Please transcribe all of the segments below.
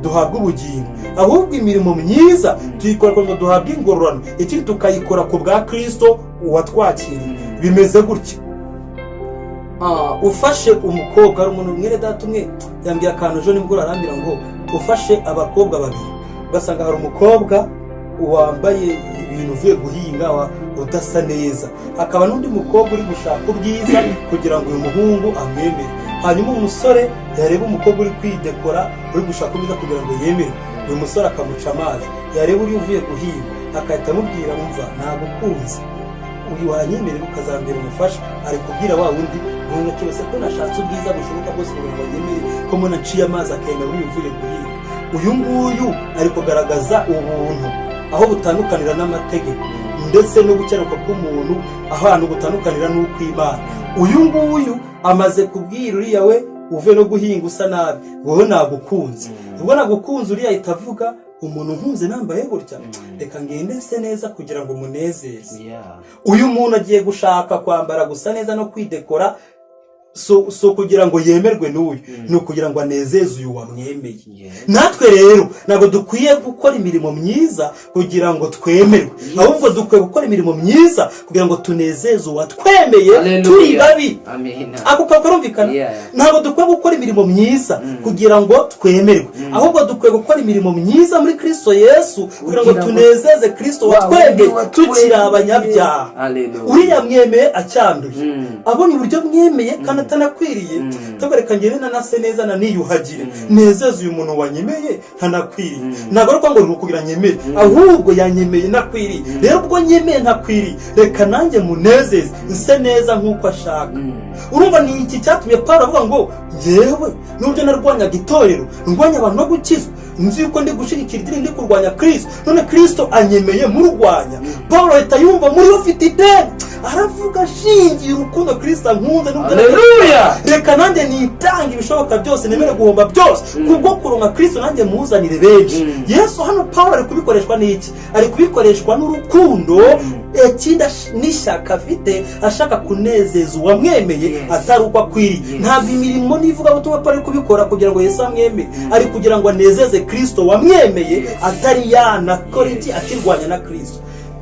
Duhabwe ubugingo. Ahubwo imirimo myiza tuyikora kugira ngo duhabwe ingororano, ikindi tukayikora ku bwa Kristo uwatwakiriye. Bimeze gutya: ufashe umukobwa, hari umuntu, mwene data umwe yambwiye akantu ejo nimugoroba, arambwira ngo ufashe abakobwa babiri, ugasanga hari umukobwa wambaye ibintu, uvuye guhinga, udasa neza, hakaba n'undi mukobwa uri gushaka ubwiza kugira ngo uyu muhungu amwemere. Hanyuma umusore yareba umukobwa uri kwidekora, uri gushaka ubwiza kugira ngo yemere, uyu musore akamuca amazi. Yareba uri uvuye guhinga, agahita amubwira: "Umva, nagukunze, uyu wanyemerera ukazambera umufasha?" Ari kubwira wa wundi ngo cyose ko nashatse ubwiza bushoboka bwose kugira ngo anyemere, ko mbona aciye amazi, akemera uriya uvuye guhinga. Uyu nguyu ari kugaragaza ubuntu aho butandukanira n'amategeko, ndetse no gukiranuka k'umuntu ahantu butandukanira n'ukw'Imana. Uyu nguyu amaze kubwira uriya we uvuye no guhinga, usa nabi: "Wowe nagukunze." Ubwo nagukunze, uriya ahita avuga: "Umuntu nkunze nambaye gutya, reka ngende nse neza kugira ngo munezeze." Uyu muntu agiye gushaka kwambara gusa neza no kwidekora, so kugira ngo yemerwe n'uyu, ni ukugira ngo anezeze uyu wamwemeye. Natwe rero ntabwo dukwiye gukora imirimo myiza kugira ngo twemerwe, ahubwo dukwiye gukora imirimo myiza kugira ngo tunezeze uwatwemeye turi babi. Amina. Ako karumvikana? Yeah. Ntabwo dukwiye gukora imirimo myiza kugira ngo twemerwe, ahubwo dukwiye gukora imirimo myiza muri Kristo Yesu kugira ngo Kugira ngo tunezeze Kristo Wa watwemeye wundi tukiri watwemeye. abanyabyaha. Hallelujah. Uriya mwemeye acyanduye, abonye uburyo mwemeye kandi atanakwiriye, tugareka ngende nanase neza, naniyuhagire, nezeze uyu muntu wanyemeye ntanakwiriye. Ntabwo ari ukuvuga ngo ni ukugira nyemere, ahubwo yanyemeye ntakwiriye. Rero ubwo nyemeye ntakwiriye, reka nanjye munezeze, nse neza nk'uko ashaka. Urumva ni iki cyatumye Paul avuga ngo: "Ngewe nubwo narwanyaga itorero, ndwanya abantu no gukizwa, nzi yuko ndi gushyigikira idini, ndi kurwanya Kristo, none Kristo anyemeye murwanya?" Paul ahita yumva muri we ufite ideni, aravuga: "Ashingiye urukundo Kristo ankunze, nubwo Haleluya. reka nanjye nitange ibishoboka byose, nemere guhomba byose kubwo kuronka Kristo, nanjye muzanire benshi." Yesu hano Paul ari kubikoreshwa n'iki? Ari kubikoreshwa n'urukundo, ikindi n'ishyaka afite, ashaka kunezeza uwamwemeye atari uko akwiriye. Ntabwo imirimo n'ivugabutumwa Paul ari kubikora kugira ngo Yesu amwemere, ari kugira ngo anezeze Kristo wamwemeye atari yanakora iki, akirwanya na Kristo.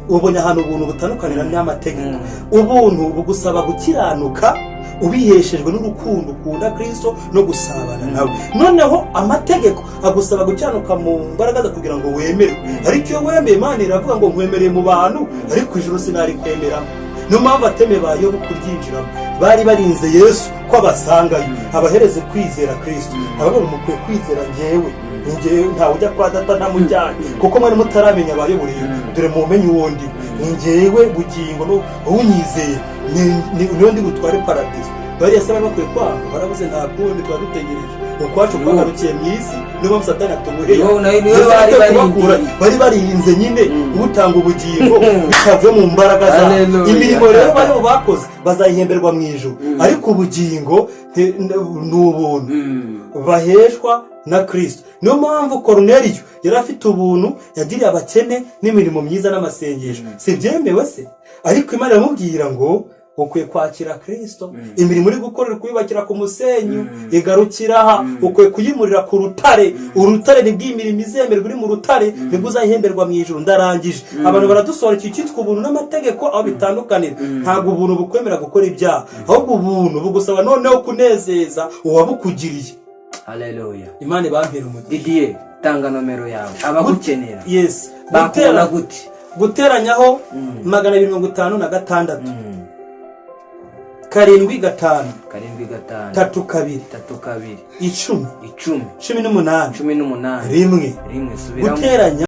Ubonye ahantu ubuntu butandukanira n'amategeko? Ubuntu bugusaba gukiranuka ubiheshejwe n'urukundo ukunda Kristo no gusabana nawe. Noneho amategeko agusaba gukiranuka mu mbaraga ze kugira ngo wemerwe. Ariko iyo wemeye, Imana iravuga ngo: "Nkwemereye mu bantu, ariko ijuru sinarikwemeramo." Niyo mpamvu ateme ba Yobu kuryinjiramo bari barinze Yesu ko abasangayo abahereze kwizera Kristo, ababona mukwiye kwizera njyewe, njyewe ntawe ujya kwa Data ntamujyanye, kuko mwari mutaramenya abayoboriye. Dore mumenye uwo ndi, ni njyewe bugingo, unyizeye niwe ndi butware paradiso. Bariya se bari bakwiye kwanga? Barabuze, nta kundi, tuba dutegereje ukwacu kwagarukiye mu isi. Niyo mpamvu Satani atubuheye. Niyo Yesu bari agiye kubakura. barindiriye. Bari barinze nyine utanga ubugingo bitavuye mu mbaraga zabo. Hallelujah. Imirimo rero baribo bakoze bazayihemberwa mu ijuru, ariko ubugingo ni ubuntu baheshwa na Kristo. Niyo mpamvu Koruneliyo yari afite ubuntu yagiriye abakene n'imirimo myiza n'amasengesho. Si byemewe se? Ariko Imana iramubwira ngo: "Ukwiye kwakira Kristo. Imirimo uri gukora uri kuyubakira ku musenyi, igarukira aha. Ukwiye kuyimurira ku rutare. Urutare nibwo iyi mirimo izemerwa. Uri mu rutare nibwo uzahemberwa mu ijuru." Ndarangije. Abantu baradusobanukira icyitwa ubuntu n'amategeko aho bitandukanira. Ntabwo ubuntu bukwemera gukora ibyaha, ahubwo ubuntu bugusaba noneho kunezeza uwabukugiriye. Haleluya. Imana ibampera umugisha. Didier, tanga nomero yawe, abagukenera Yes. bakubona gute? Guteranyaho 256, 75, 75, 32, 32, 10, 10, 18, 18, 1. 1. Subiramo. Guteranya.